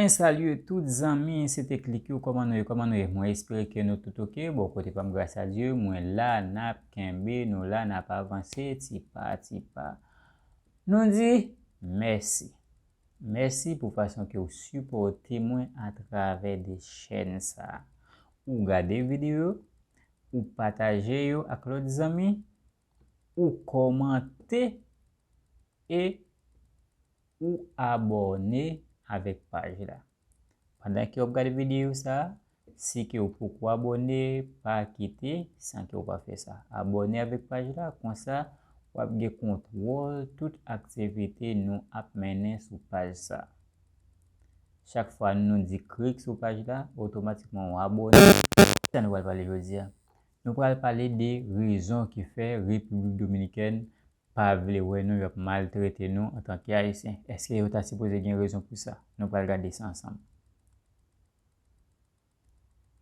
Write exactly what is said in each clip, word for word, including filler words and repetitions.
Salye tout zanmi, se te Klik Yo, kòman nou ye, kòman nou ye? Mwen espere ke nou tout oke. Bò kote pa m, gras a Dye, mwen la, n ap kenbe, nou la, n ap avanse, ti pa, ti pa. Nou di mèsi. Mèsi pou fason ke w sipòte mwen atravè de chèn sa a. Ou gade videyo, ou pataje yo ak lòt zanmi, ou kòmante e ou abòne avèk paj la. Pandan ke w ap gade videyo sa a, si ke w poko abòne, pa kite san ke w pa fè sa. Abòne avèk paj la, konsa w ap gen kontwòl tout aktivite nou ap mennen sou paj sa a. Chak fwa nou di klik sou paj la, otomatikman w abòne. Sa nou pral pale jodi a? Nou pral pale de rezon ki fè Repiblik Dominikèn pa vle wè nou, y ap maltrete nou antanke Ayisyen. Èske yo ta sipoze gen rezon pou sa? Nou pral gade sa ansanm.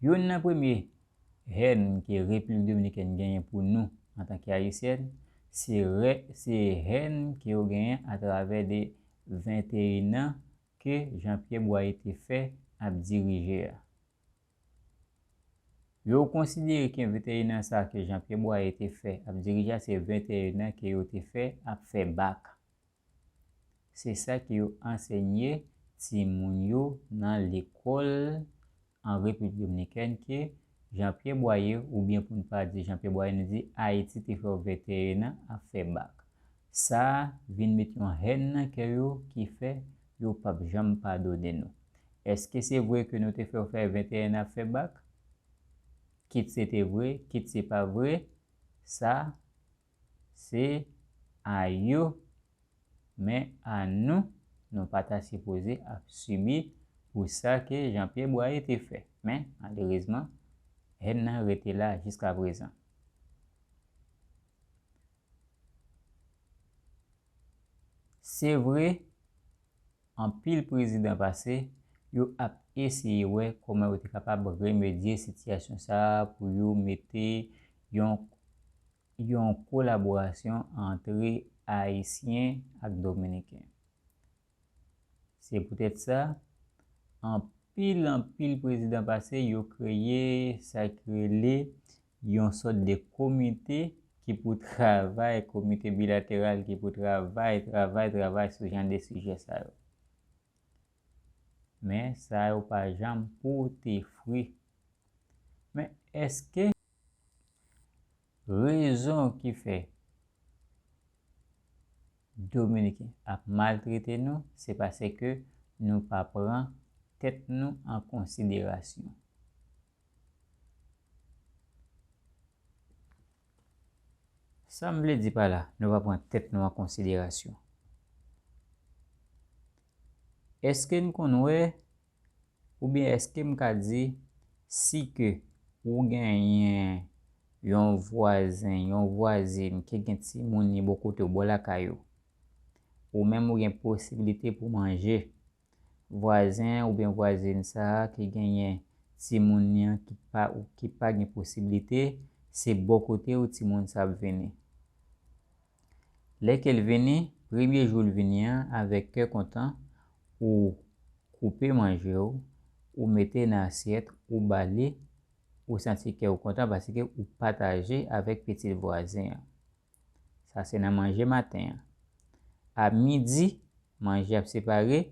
Youn nan premye hèn ke Repiblik Dominikèn genyen pou nou antanke Ayisyen, se rè-, se hèn ke yo genyen atravè de venteyen an ke Jean Pierre Boyer te fè ap dirije a. Yo konsidere ke venteyen an sa ke Jean Pierre Boyer te fè ap dirije a, se venteyen an ke yo te fè ap fè bak. Se sa ke yo ansenye timoun yo nan lekòl an Repiblik Dominikèn ke Jean Pierre Boyer, oubyen pou n pa di Jean Pierre Boyer, nou di Ayiti te fè venteyen an ap fè bak. Sa vin met yon hèn nan kè yo ki fè yo p ap janm padone nou. Èske se vre ke nou te fè yo fè venteyen an ap fè bak? Kit se te vre, kit se pa vre, sa se a yo, men a nou, nou pa ta sipoze ap sibi pou sa ke Jean Pierre Boyer te fè. Men, malerezman, hèn nan rete la jiskaprezan. Se vre, anpil prezidan pase, yo ap eseye wè kòman yo te kapab remedye sitiyasyon sa a pou yo mete yon, yon kolaborasyon antre Ayisyen ak Dominiken. Se poutèt sa, anpil, anpil prezidan pase, yo kreye sa ki rele yon sòt de komite ki pou travay, komite bilateral ki pou travay, travay, travay sou jan de sijè sa yo. Men sa yo pa janm pote fwi. Men èske rezon ki fè Dominiken ap maltrete nou, se paske nou pa pran tèt nou an konsiderasyon. Sa m vle di pa la, nou pa pran tèt nou an konsiderasyon. Èske n konn wè, oubyen èske m ka di, si ke ou genyen yon vwazen, yon vwazen ki gen timoun li bò kote w, bò lakay ou, ou menm ou gen posiblite pou manje, vwazen an oubyen vwazen sa a ki genyen timoun li an ki pa, ou ki pa gen posiblite, se bò kote w timoun sa ap vini. Lè ke l vini, premye jou l vini an, avèk kè kontan, ou koupe manje w, ou mete nan asyèt, ou ba li, ou santi kè w kontan paske ou pataje avèk pitit vwazen an. Sa se nan manje maten an. A midi, manje ap separe,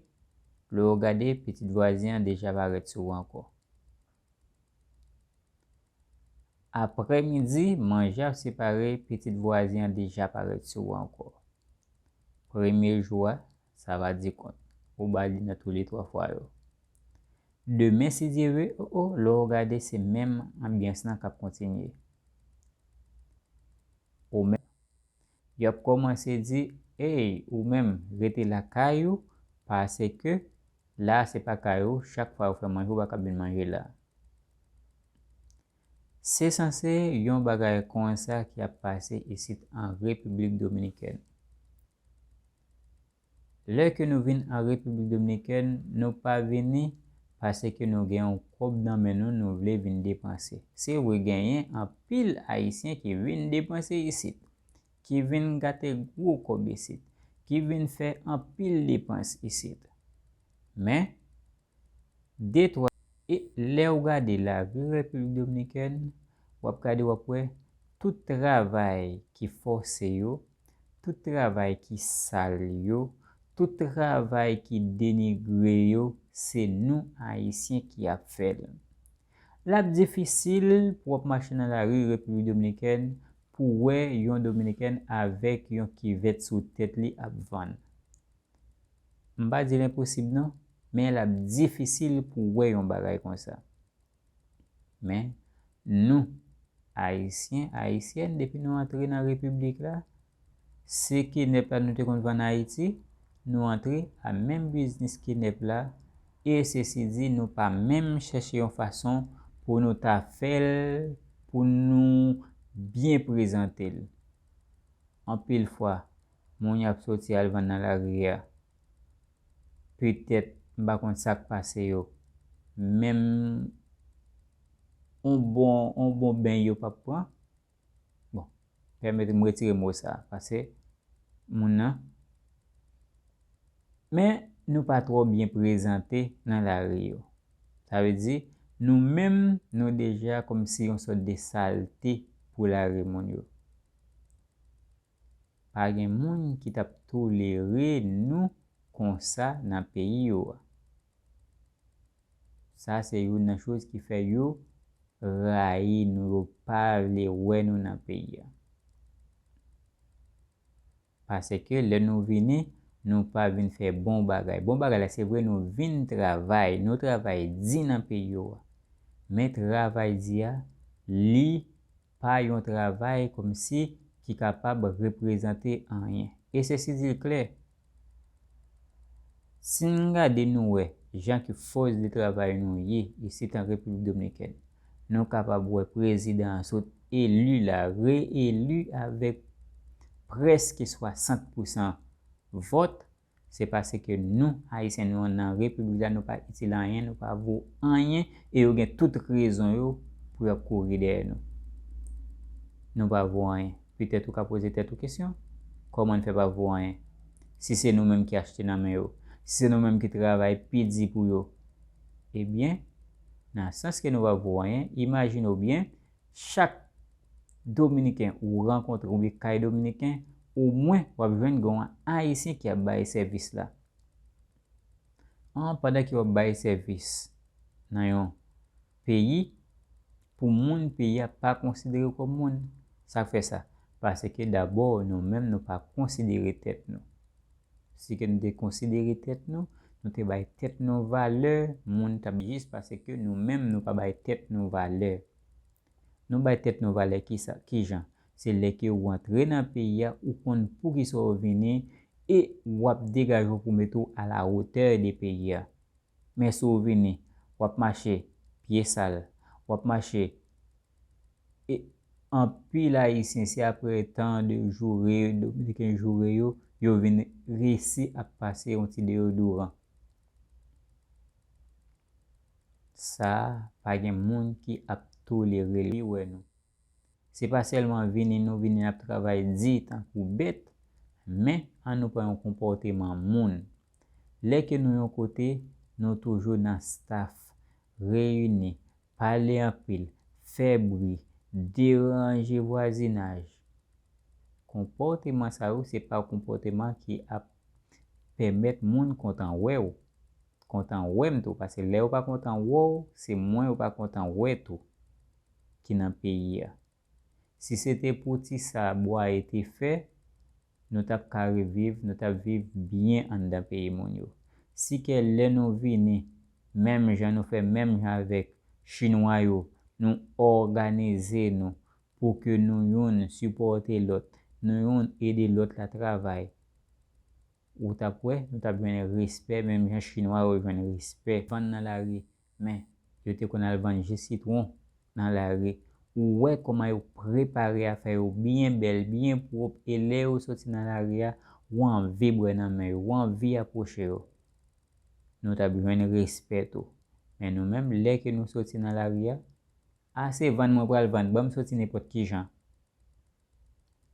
lè w gade, pitit vwazen an deja parèt sou ou ankò. Aprèmidi, manje ap separe, pitit vwazen an deja parèt sou ou ankò. Premye jou a, sa va di kont. Ou ba li nan toule twa fwa yo. Demen, si Dye vle, o, o, lè w gade, se menm anbyans lan k ap kontinye. Ou menm, y ap kòmanse di, ey, ou menm, rete lakay ou, paske la se pa kay ou, chak fwa yo fè manje, ou pa kab vin manje la. Se sanse yon bagay konsa ki ap pase isit an Repiblik Dominikèn. Lè ke nou vin an Repiblik Dominikèn, nou pa vini paske nou gen yon kòb nan men nou, nou vle vin depanse. Se vre, genyen anpil Ayisyen ki vin depanse isit, ki vin gate gwo kòb isit, ki vin fè anpil depans isit. Men, de twa. E lè w gade lari Repiblik Dominikèn, w ap gade, w ap wè tout travay ki fòse yo, tout travay ki sal yo, tout travay ki denigre yo, se nou Ayisyen ki ap fè l. L ap difisil pou w ap mache nan lari Repiblik Dominikèn pou w wè yon Dominikèn avèk yon kivèt sou tèt li ap vann. M pa di l enposib non, men l ap difisil pou w wè yon bagay konsa. Men, nou, Ayisyen, Ayisyèn, depi nou antre nan Repiblik la, se kenèp la nou te konn vann Ayiti, nou antre a menm biznis kenèp la, e sesi di nou pa menm chèche yon fason pou nou ta fè l, pou nou byen prezante l. Anpil fwa, moun y ap soti al vann nan lari a, petèt, m pa konn sa k pase yo, menm on bon, on bon beny yo p ap pran. Bon, pèmèt m retire mo sa, paske moun nan. Men, nou pa twò byen prezante nan lari yo. Sa vle di, nou menm, nou deja kòmsi yon sòt de salte pou lari moun yo. Pa gen moun ki t ap tolere nou konsa nan peyi yo a. Sa se youn nan choz ki fè yo rayi nou, yo pa vle wè nou nan peyi a. Paske lè nou vini, nou pa vin fè bon bagay. Bon bagay la, se vre, nou vin travay, nou travay di nan peyi yo a. Men travay di a, li pa yon travay kòmsi ki kapab reprezante anyen. E sesi di l klè, si n gade nou wè jan ki fòs de travay nou ye isit an Repiblik Dominikèn, nou kapab wè prezidan an sot eli la, reeli avèk prèske swasant pousan vòt, se paske nou, Ayisyen, nou nan Repiblik la, nou pa itil anyen, nou pa vo anyen, e yo gen tout rezon yo pou y ap kouri dèyè nou. Nou pa vo anyen. Petèt ou ka poze tèt ou kesyon, kòman n fè pa vo anyen? Si se nou menm ki achte nan men yo, si se nou menm ki travay pi di pou yo, ebyen, nan sans ke nou pa vo anyen, imajine w byen, chak Dominiken ou rankontre oubyen kay Dominiken, omwen w ap jwenn gen yon Ayisyen ki ap bay sèvis la. An, pandan ke w ap bay sèvis nan yon peyi, pou moun peyi a pa konsidere w kòm moun. Sa k fè sa? Paske dabò, nou menm, nou pa konsidere tèt nou. Si ke nou te konsidere tèt nou, nou te bay tèt nou valè, moun t ap jis paske nou menm, nou pa bay tèt nou valè. Nou bay tèt nou valè kisa, kijan? Se lè ke ou antre nan peyi a, ou konn poukisa ou vini, e w ap degaje w pou mete w a la wotè de peyi a. Men si w vini, w ap mache pye sal, w ap mache, e anpil Ayisyen, se apre tan de joure, Dominiken joure yo, yo vin resi ap pase yon ti deyodoran. Sa a, pa gen moun ki ap tolere li wè nou. Se pa sèlman vini nou vini n ap travay di tankou bèt, men ann nou pran yon konpòteman moun. Lè ke nou yon kote, nou toujou nan staf, reyini, pale anpil, fè bri, deranje vwazinaj. Konpòteman sa yo, se pa konpòteman ki ap pèmèt moun kontan wè w. Kontan wè m tou, paske lè yo pa kontan wè w, se mwen yo pa kontan wè tou ki nan peyi a. Si se te pou ti sa Bwaye te fè, nou t ap ka reviv, nou t ap viv byen anndan peyi moun yo. Si ke lè nou vini, menm jan nou fè, menm jan avèk Chinwa yo, nou òganize nou pou ke nou youn sipòte lòt, nou youn ede lòt la travay. Ou t ap wè, nou t ap jwenn respè, menm jan Chinwa yo jwenn respè. Vann nan lari, men yo te konn al vann ji sitwon nan lari. Ou wè kòman yo prepare afè yo byen bèl, byen pwòp, e lè yo soti nan lari a, ou anvi bwè nan men yo, ou anvi apwoche yo. Nou t ap jwenn respè tou. Men nou menm, lè ke nou soti nan lari a, a se vann mwen pral vann, ban m soti nenpòt ki jan.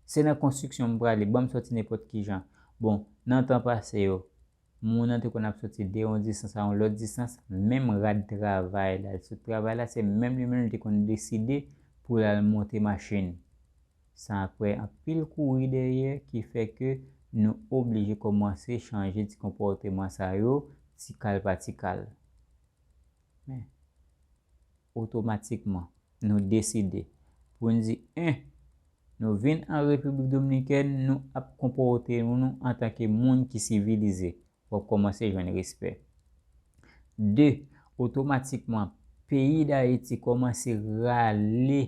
Se nan konstriksyon m prale, ban m soti nenpòt ki jan. Bon, nan tan pase yo, Moun nan te konn ap soti de yon distans a yon lòt distans, menm rad travay la, l sot travay la, se menm li menm li te konn deside pou l al monte machin. Sa ap pran anpil kouri dèyè ki fè ke nou oblije kòmanse chanje ti konpòteman sa yo, ti kal pa ti kal. Men, otomatikman, nou deside pou n di, en, nou vin an Repiblik Dominikèn, nou ap konpòte nou antanke moun ki sivilize. W ap kòmanse jwenn respè. De, otomatikman, peyi Dayiti kòmanse rale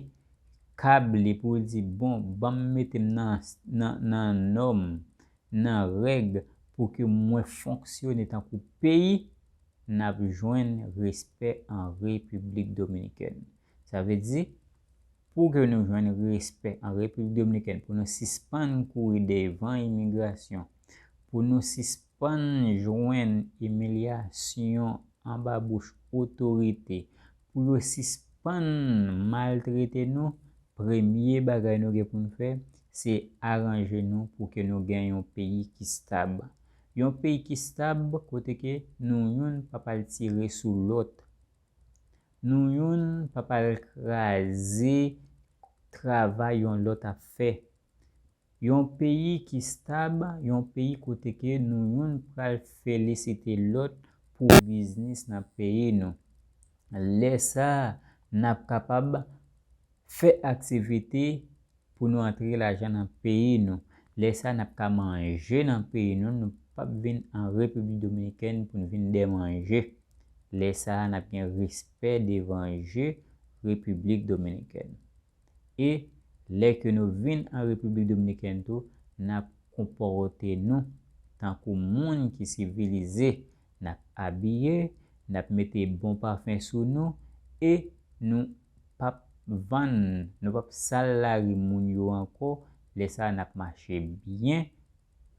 kab li pou l di, bon, ban m mete m nan, nan, nan nòm, nan règ pou ke mwen fonksyone tankou peyi, n ap jwenn respè an Repiblik Dominikèn. Sa vle di, pou ke nou jwenn respè an Repiblik Dominikèn, pou nou sispann kouri devan imigrasyon, pou nou sispann jwenn imilyasyon anba bouch otorite, pou yo sispann maltrete nou, premye bagay nou gen pou n fè, se aranje nou pou ke nou gen yon peyi ki stab. Yon peyi ki stab kote ke nou youn p ap al tire sou lòt. Nou youn p ap al kraze travay yon lòt ap fè. Yon peyi ki stab, yon peyi kote ke nou youn pral felisite lòt pou biznis nan peyi nou. Lè sa a, n ap kapab fè aktivite pou nou antre lajan nan peyi nou. Lè sa a, n ap ka manje nan peyi nou, nou p ap vin an Repiblik Dominikèn pou n vin dèmanje. Lè sa a, n ap gen respè devan je Repiblik Dominikèn. E lè ke nou vin an Repiblik Dominikèn tou, n ap konpòte nou tankou moun ki sivilize. N ap abiye, n ap mete bon pafen sou nou e nou p ap vann, nou p ap sal lari moun yo ankò. Lè sa a, n ap mache byen.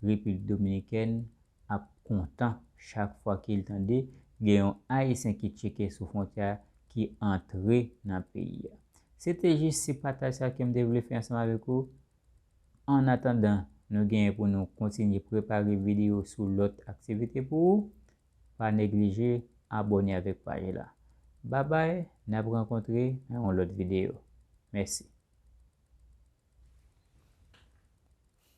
Repiblik Dominikèn ap kontan chak fwa ke l tande gen yon Ayisyen ki tcheke sou fwontyè a ki antre nan peyi a. Se te jis ti pataj sa ke m te vle fè ansanm avèk ou. Annatandan nou genyen pou nou kontinye prepare videyo sou lòt aktivite pou ou, pa neglije abòne avèk paj la. Babay, n ap rankontre nan yon lòt videyo. Mèsi.